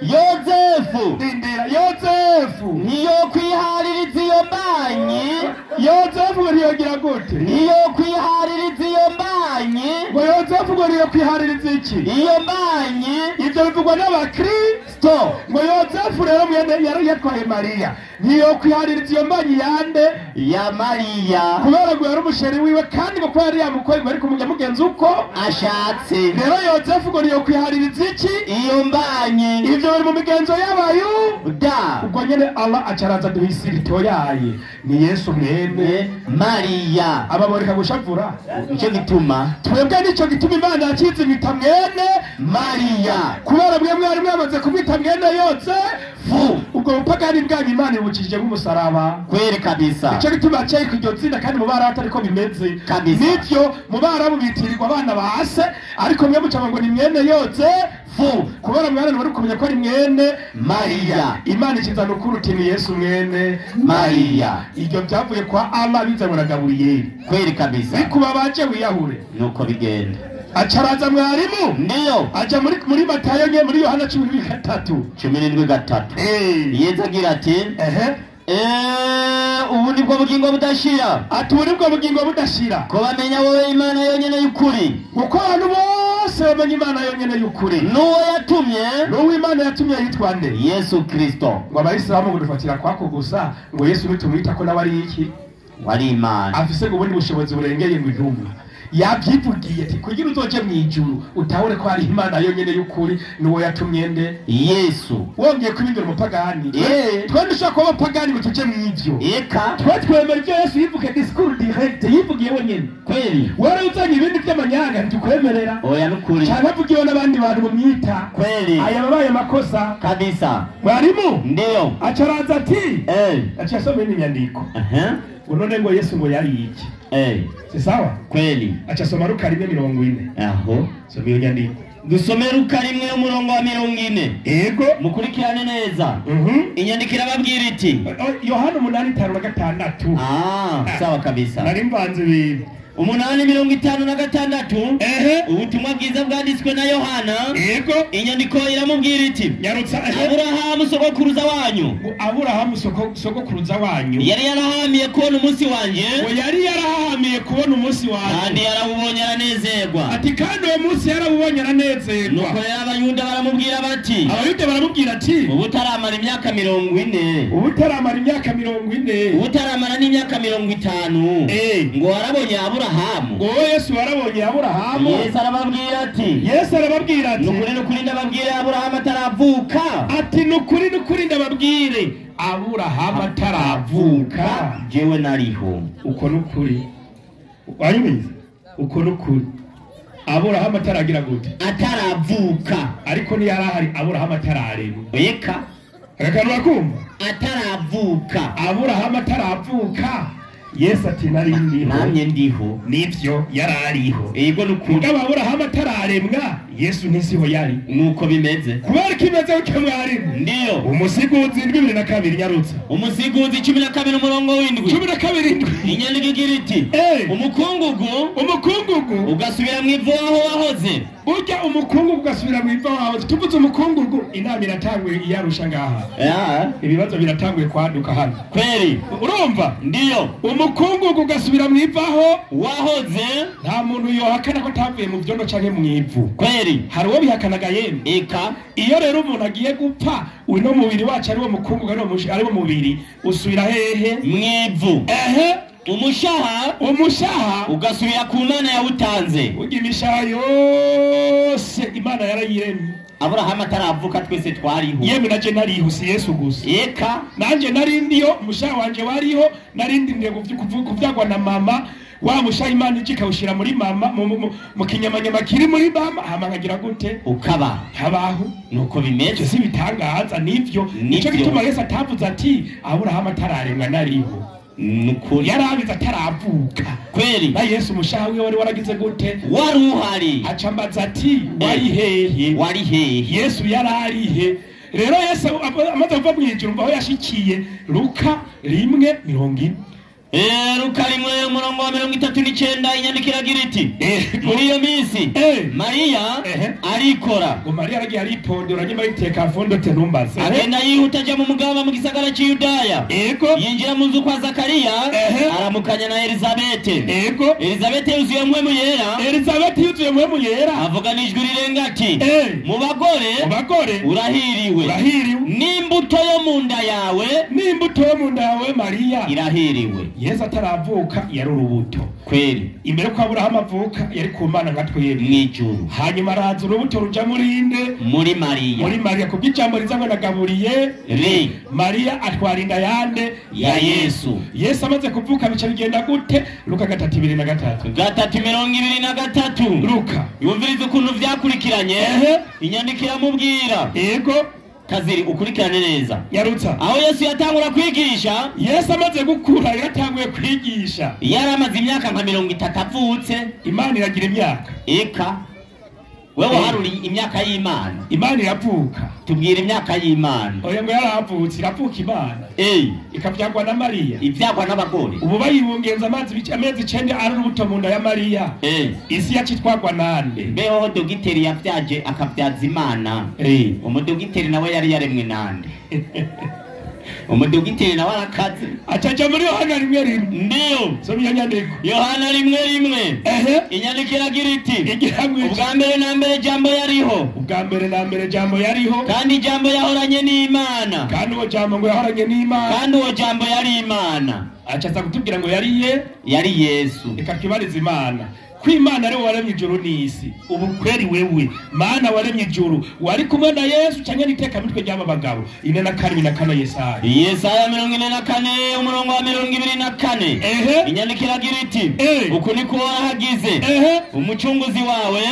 Yozefu ndindira. Yozefu niyo kwihaririza iyo mbanyi. Yozefu ngo ntiyogira gute? Niyo kwihaririza iyo mbanyi. Ngo Yozefu ngo niyo kwihaririza iki? Iyo mbanyi. Ibyo bivugwa n'abakristo. Ngo Yozefu rero mwene yari yatwaye Mariya, niyo kwihaririza iyo mbanyi yande? Ya Mariya, kubera ngo yari umusheri wiwe, kandi ngo kubera yari yamukoye ngo ariko mugenzi uko ashatse. Rero Yozefu ngo niyo kwihaririza iki? Iyo mbanyi. Ivyo biri mu migenzo y'Abayuda. Da Ubwo nyene Allah acaraza duhisira itoyaye ni Yesu mwene Mariya. Ababoreka gushavura. Nico gituma twebwe, nico gituma Imana yakize imita mwene Mariya, kubera mwe mwari mwamaze kumwita mwene Yozefu. Ubwo bupagani bwanyu Imana ibukijije nk'umusaraba kweli kabisa. Nico gituma yaciye iryo zina, kandi mu Barabu atariko bimeze kabisa. Nivyo mu Barabu bitirirwa abana ba se, ariko mwe mucaba ngo ni mwene Yozefu, kubera mwana bari kumenya ko ari mwene Mariya. Imana ikizana ukuri uti ni Yesu mwene Mariya. Ibyo byavuye kwa Allah bizanwe na Gaburiyeli kweli kabisa. Bikuba baje wiyahure nuko bigenda. Acaraza mwarimu ndiyo aja muri Matayo nye muri Yohana 13 17:3. Yesu agira ati ehe ubu nibwo bugingo budashira. Ati ubu nibwo bugingo budashira, ko bamenya wowe Imana yonyene y'ukuri, kuko abantu bose bamenya Imana yonyene y'ukuri, n'uwo yatumye, n'uwo Imana yatumye yitwa nde? Yesu Kristo. Ngo abayisilamu ngo dufatira kwako gusa, ngo Yesu nitumwita ko nawe ari iki? Wari Imana, afise ngo ubundi bushobozi burengeye ngo intumwa. Yabyivugiye ati kugira uzoje mu ijuru utahure ko ari Imana yonyene y'ukuri n'uwo yatumye nde? Yesu. Wongeye kubindura umupagani. Twe dushobora kuba abapagani ngo tuje mu ivyo. Eka twe twemera ibyo Yesu yivugiye, discours direct yivugiye wenyene kweli. Wari uzanye ibindi by'amanyanga ntitukwemerera. Oya nukuri. Cyane avugiwe n'abandi bantu bamwita kweli. Aya babaye amakosa kabisa. Mwarimu ndiyo acaraza ati aciye asoma inyandiko. Ngo none ngo Yesu ngo yari iki? Si sawa? Kweli. Aca soma Luka 1:40. Aho soma iyo nyandiko. Dusome Luka 1:40. Ego mukurikirane neza. Inyandiko irababwira iti Yohana 8:56. Sawa kabisa. Nari mvanze ibintu. 8:56. Ehe ubutumwa bwiza bwanditswe na Yohana. Ego inyandiko iramubwira iti nyarutsa. Aburahamu sogokuruza wanyu, Aburahamu sogokuruza wanyu yari yarahamiye kubona umunsi wanje, ngo yari yarahamiye kubona umunsi wanje, kandi yarawubonye aranezerwa. Ati kandi uwo munsi yarawubonye aranezerwa. Nuko rero Abayuda baramubwira bati, Abayuda baramubwira ati ubu utaramara imyaka 40, ubu utaramara imyaka 40, ubu utaramara n'imyaka 50, ngo warabonye Aburahamu. Ngo Yesu warabonye Aburahamu. Yesu arababwira ati, Yesu arababwira ati nukuri nukuri ndababwire Aburahamu ataravuka. Ati nukuri nukuri ndababwire Aburahamu ataravuka jewe nariho. Uko nukuri wanyumvise? Uko nukuri Aburahamu ataragira gute? Ataravuka. Ariko ntiyarahari Aburahamu atararemwa. Eka akakanura kumva ataravuka. Aburahamu ataravuka Yesu ati nari ndiho, namye ndiho. Nivyo yarariho. Yego nukuri. Mugabo Aburahamu atararemwa Yesu ntisiho yari. Nuko bimeze. Kubera ko imeze gutyo mwarimu. Ndiyo. Umusiguzi 22 nyarutsa. Umusiguzi 12 umurongo w'indwi. 12. Inyandiko igira iti umukungugu, umukungugu ugasubira mu ivu aho wahoze. Burya umukungugu ugasubira mu ivu aho wahoze. Tuvuze umukungugu inama iratanguye iyarusha ngaha. Ibibazo biratanguye kwaduka hano. Kweri. Urumva? Ndiyo. Umukungugu ugasubira mu ivu aho wahoze. Nta muntu yohakana ko atavuye mu vyondo canke mu ivu. Kweri. Hari uwo bihakanaga yemwe. Eka. Iyo rero umuntu agiye gupfa uno mubiri wacu ari wo mukungugu ari wo mubiri usubira hehe? Mu ivu. Ehe. Umushaha, umushaha ugasubira ku Mana yawutanze. Urya imishaha yose Imana yarayiremye. Aburahamu ataravuka twese twariho. Yemwe naje nariho, si Yesu gusa. Eka. Nanje nari ndiyo, umushaha wanje wariho, nari ndindiye kuvyagwa na mama. Wa mushaha Imana ije ikawushira muri mama, mu kinyamanyama kiri muri mama, hama nkagira gute? Ukaba. Habaho. Nuko bimeze. Si bitangaza nivyo. Nico gituma Yesu atavuze ati Aburahamu atararemwa nariho. Nukuri. Yarabize ataravuka. Kweri. Na Yesu umushaha wiwe wari waragize gute? Wari uhari. Acambaza ati wari hehe? Wari hehe? Yesu yararihe. Rero Yesu amaze kuva mu ijuru aho yashikiye Luka 1:40. Luka 1 umurongo wa 39 inyandiko iragira iti muri iyo minsi Mariya arikora. Ngo Mariya aragiye aripondera nyuma yiteka fondote ntumbaze. Agenda yihuta aja mu mugaba mu gisagara cy'Yudaya. Yego. Yinjira mu nzu kwa Zakariya aramukanya na Elizabete. Yego. Elizabete yuzuye mpwemu yera. Elizabete yuzuye mpwemu yera. Avuga n'ijwi rirenga ati mu bagore, mu bagore urahiriwe. Urahiriwe. N'imbuto yo mu nda yawe, n'imbuto yo mu nda yawe Mariya irahiriwe. Yesu ataravuka yari urubuto. Kweri. Imbere ko Aburahamu avuka yari ku Mana nka twebwe mw'ijuru. Hanyuma araza urubuto ruja muri nde? Muri Mariya. Muri Mariya kubw'ijambo riza ngo nagaburiye ri. Mariya atwara inda yande? Ya Yesu. Yesu amaze kuvuka bica bigenda gute? Luka 3:23. 3:23. Luka. Yumviriza ukuntu vyakurikiranye. Inyandiko iramubwira. Yego. Kaziri ukurikirane neza. Yarutsa. Aho Yesu yatangura kwigisha, Yesu amaze gukura yatanguye kwigisha. Yaramaze imyaka nka 30 avutse. Imana iragira imyaka. Eka. Wewe haruri imyaka y'Imana. Imana iravuka. Tubwira imyaka y'Imana. Oya ngo yaravutse, iravuka Imana. Ikavyagwa na Mariya. Ivyagwa n'abagore. Ubu bayibungenza amazi amezi 9 ari urubuto mu nda ya Mariya. Isi yacitwagwa nande? Mbeho dogiteri yavyaje akavyaza Imana. Umudogiteri nawe yari yaremwe nande? Umudogiteri nawe arakaze. Acaja muri Yohana 1:1. Ndiyo. Soma iyo nyandiko. Yohana 1:1. Inyandiko iragira iti ubwa mbere na mbere jambo yariho. Ubwa mbere na mbere jambo yariho. Kandi jambo yahoranye n'Imana. Kandi uwo jambo ngo yahoranye n'Imana. Kandi uwo jambo yari Imana. Acaza kutubwira ngo yari ye? Yari Yesu. Reka twibarize Imana. Ko Imana ari waremye ijuru n'isi. Ubu kweri wewe Mana waremye ijuru wari kumwe na Yesu canke niteka mitwe ry'aba bagabo 47 na 4 Yesaya. Yesaya 44 umurongo wa 24. Inyandiko iragira iti uku niko warahagize umucunguzi wawe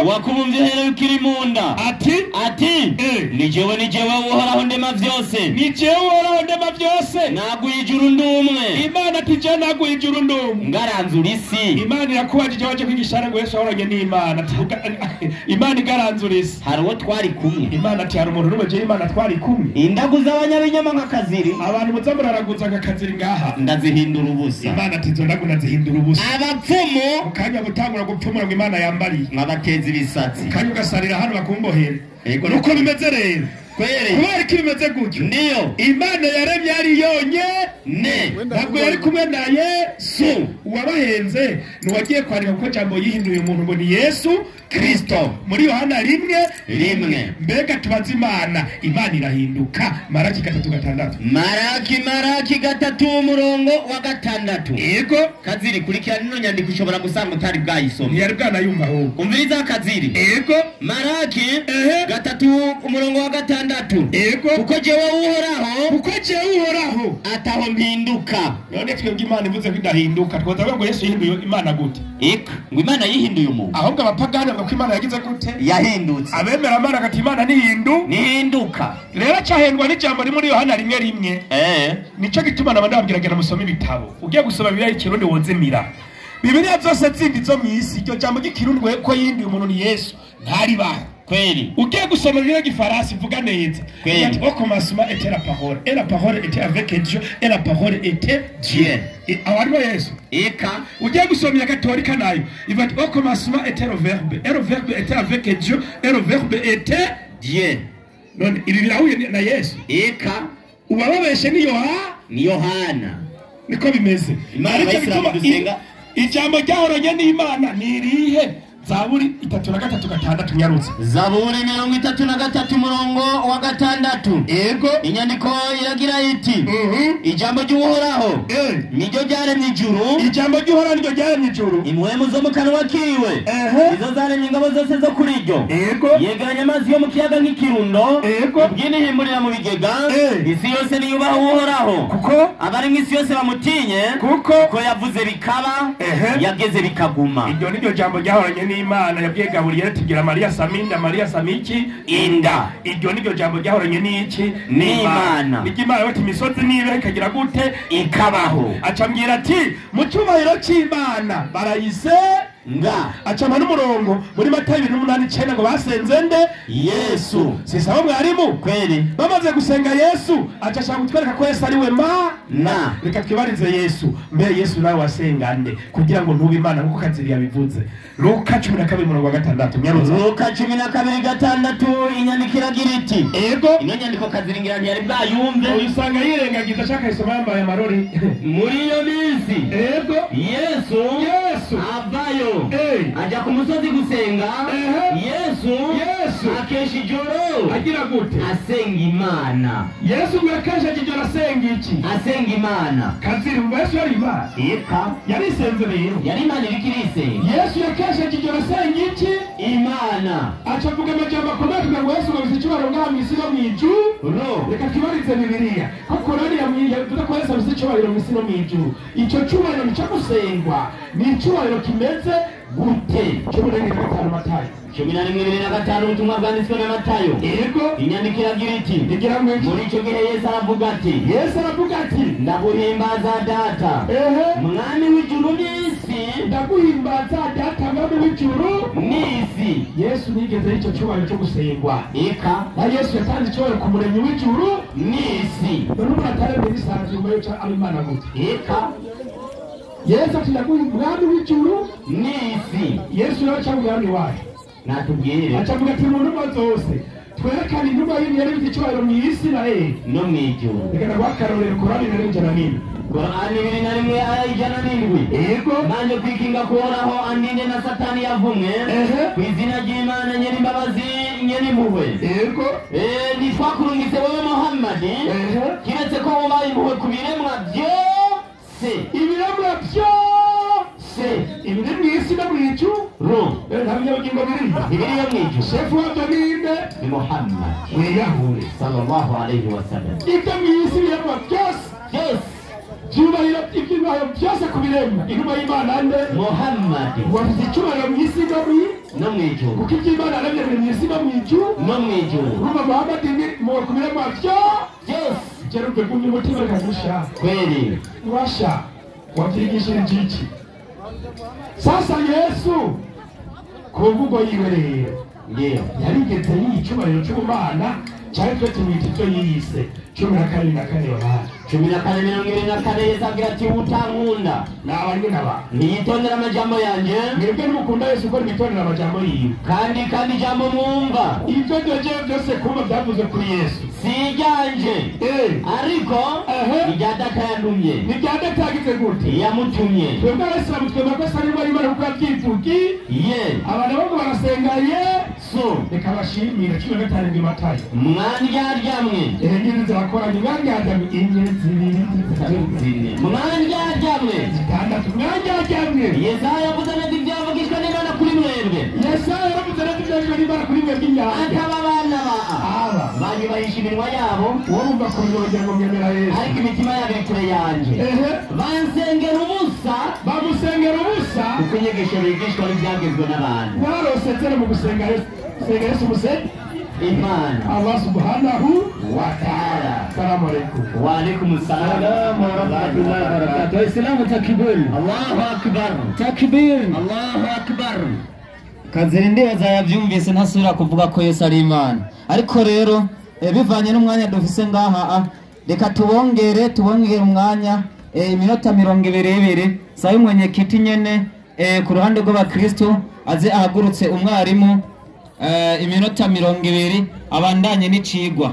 wakubumvye uhereye ukiri mu nda. Ati ati ni jewe ni jewe uhoraho ndema vyose. Ni jewe uhoraho ndema vyose. Naguye ijuru ndumwe. Imana ati je naguye ijuru ndumwe. Ngaranzura isi. Imana irakubajije waje kwigisha ngo Yesu ahoranye n'Imana. Imana igaranzura isi. Hari uwo twari kumwe. Imana ati hari umuntu n'umwe je Imana twari kumwe. Indaguza abanyabinyoma nka Kaziri. Abantu muza muraraguza nka Kaziri ngaha. Ndazihindura ubusa. Imana ati izo ndagu ndazihindura ubusa. Abapfumu mukanya gutangura gupfumura ngo Imana yambariye. Nkabateza ibisatsi. Kanya ugasarira hano bakumbohera. Nuko bimeze rero. Kweri. Kubera ko bimeze gutyo. Ndiyo. Imana yaremye ari yonye ne. Ntabwo yari kumwe na Yesu. Uwabahenze nuwagiye kwandika kuko jambo yihinduye umuntu ngo ni Yesu Kristo. Muri Yohana 1:1. Mbega tubaze Imana, Imana irahinduka. Maraki 3:6. Maraki 3 umurongo wa 6. Yego. Kaziri kurikirana ino nyandiko ushobora gusanga utari bwayisoma. Ntiyari bwanayumva ahubwo. Umviriza Kaziri. Yego. Maraki 3 umurongo wa 6. Yego. Kuko jewe uhoraho, kuko jewe uhoraho ataho mpinduka. None twebwe Imana ivuze ko idahinduka twoza Bazavuga ngo Yesu yihinduye Imana gute? Eka ngo Imana yihinduye umuntu. Ahubwo abapagani bavuga ko Imana yagize gute? Yahindutse. Abemera Imana agati Imana nihindu nihinduka. Rero acahendwa n'ijambo rimwe muri Yohana 1:1. Nico gituma nabandi babwira musome ibitabo. Ugiye gusoma Bibiliya y'ikirundi wozimira. Bibiliya zose zindi zo mw'isi iryo jambo ry'ikirundi ko yihinduye umuntu ni Yesu ntaribaho. Kweli. Ugiye gusoma Bibiliya y'igifaransa ivuga neza. Kweli. Au commencement était la parole, et la parole était avec Dieu, et la parole était Dieu. Awarimo Yesu. Eka. Ugiye gusoma ya Katolika nayo ivuga ati au commencement était le verbe, et le verbe était avec Dieu, et le verbe était Dieu. None ibi birahuye na Yesu. Eka. Ubababeshe ni Yohana. Ni Yohana. Niko bimeze. Imana dusenga ijambo ryahoranye n'Imana ni irihe? Zaburi 33 6 nyarutse. Zaburi 33 murongo wa 6. Ego. Inyandiko iragira iti ijambo ry'Uhoraho niryo ryaremye ijuru. Ijambo ry'Uhoraho niryo ryaremye ijuru. Impwemu zo mu kanwa kiwe izo zaremye ingabo zose zo kuri ryo. Ego. Yegeranya amazi yo mu kiyaga nk'ikirundo. Ego. Ubwinihimburira mu bigega. Isi yose niyubaha Uhoraho. Kuko abari mu isi yose bamutinye. Kuko yavuze bikaba, yageze bikaguma. Iryo niryo jambo ryahoranye n'Imana yabwiye Gaburiyeli ati gira Mariya Saminda, Mariya Samiki inda. Iryo niryo jambo ryahoranye n'iki? N'Imana. Niryo Imana bati imisozi nibe ikagira gute? Ikabaho. Acambwira ati mu cyubahiro cy'Imana barayise nga. Acama n'umurongo muri Matayo 8:9 ngo basenze nde? Yesu. Sisaba mwarimu? Kweli. Bamaze gusenga Yesu aca ashaka kutwereka ko Yesu ari we ma na. Reka twibarize Yesu. Mbe Yesu nawe wasenga nde kugira ngo ntube Imana nkuko Kaziri yabivuze? Luka 12:6 nyaruza. Luka 12:6 inyandiko iragira iti ego. Ino nyandiko Kaziri ngira ntiyari bwayumve. Uyisanga yirengagiza ashaka isoma yambaye amarori. Muri iyo minsi ego Yesu avayo aja ku musozi gusenga. Yesu akesha ijoro agira gute? Asenga Imana. Yesu ngo akesha ijoro asenga iki? Asenga Imana. Kaziri ngo Yesu yari Imana. Eka. Yarisenze rero. Yari Imana iriko irisenga. Yesu yakesha ijoro asenga iki? Imana. Aca avuga amajambo akomeye kugira ngo Yesu ngo afise icyubahiro ngaha mw'isi no mw'ijuru. Reka twibarize Bibiliya ko Korani yavuze ko Yesu afise icyubahiro mw'isi no mw'ijuru. Icyo cyubahiro ni icyo gusengwa, ni icyubahiro kimeze gute? 15 Matayo 11:25 ubutumwa bwanditswe na Matayo. Yego. Inyandiko iragira iti igira ngo iki? Muri icyo gihe Yesu aravuga ati Yesu aravuga ati ndaguhimbaza Data mwami w'ijuru n'isi. Ndaguhimbaza Data mwami w'ijuru n'isi. Yesu nigeze icyo cyubahiro cyo gusengwa. Eka. Na Yesu yatanze icyubahiro ku muremyi w'ijuru n'isi. None umuntu ataremye bisanzwe nyuma y'uko ari Imana gute? Eka. Yesu ati ndaguhimbaza mwami w'ijuru n'isi. Yesu nawe cyangwa umwami wayo natubwire. Acavuga ati mu ntumwa zose twerekane intumwa y'imwe yari ifite icyubahiro mu isi na no mu ijuru. Reka ndaguha akarorero Korani 107. Korani 21 aya 107. Yego. Manje kwikinga kuhoraho andinde na Satani yavumwe. Ku izina ry'Imana nyirimbabazi nyirimpuhwe. Yego. Ntitwakurungitse wowe Muhammadi kiretse ko wubaye impuhwe ku biremwa byose. Ibiremwa byose. Ibiri mu isi no mu ijuru. Nta binyabugingo biriyo. Ibiriyo mu ijuru. Shefu wabyo ni nde? Ni Muhammad wiyahure sallallahu alayhi wa sallam. Ibyo mu isi biremwa byose byose byubahiro ibyubahiro byose ku biremwa. Intumwa y'Imana nde? Muhammad. Wafite icyubahiro mu isi no mu ijuru. Kuko iby'Imana yaremye biri mu isi no mu ijuru. No mu ijuru. Urumva Muhammad ni ku biremwa byose. Jerupe gumye umutima reka gusha. Kweli. Urasha. Wabyigishirije iki? Sasa Yesu ku mvugo yiwe rero Ndiyo. yarigeze yiha icyubahiro cy'ubumana cyari twe tumwita ibyo yiyise. 14:24 Yohana 14:24 Yesu agira ati utankunda naba n'aba ntiyitondera amajambo yanje. Mwebwe nimukunda Yesu ko nimwitondera amajambo yiwe. Kandi ijambo mwumva ibyo byogeye byose kumva byavuze kuri Yesu si iryanje ariko irya Data yantumye. Ni irya Data yagize gute? Yamutumye. Twebwe abayisilamu twemera ko Yesu ari we Imana kuko yabyivugiye. Abantu bo barasenga Yesu. Reka bashimire 17 Matayo. Mwandyarya-mwe. Inyenyeri zirakoranye. Mwandyarya-mwe. Inyenyeri zibiri zitatu zine. Mwandyarya-mwe. Zitandatu. Mwandyarya-mwe. Yesaya yavuze neza ibyo yavugishwa n'Imana kuri mwebwe. Yesaya yaravuze neza ibyo yavugishwa n'Imana kuri mwebwe inyange. Akaba abana ba aba banyubahisha iminwa yabo. Urumva kurongera ngo mwemera Yesu. Ariko imitima yabo iri kure yanje. Bansengera ubusa. Bamusengera bigishwa n'ibyagezwe n'abantu. Twarose zero mu gusenga Yesu, gusenga Yesu musenge Imana. Allah subhanahu wa ta'ala. Salamu alaikum. Wa alaikum salam wa rahmatullahi wa barakatuh. Waislamu takbir. Allahu akbar. Takbir. Allahu akbar. Kazira ndibaza yabyumvise, ntasubira kuvuga ko Yesu ari Imana. Ariko rero bivanye n'umwanya dufise ngaha, reka tubongere umwanya, iminota 20 sabe mwenyekiti nyene, ku ruhande rw'abakristo aze ahagurutse umwarimu, iminota 20 abandanye n'icigwa.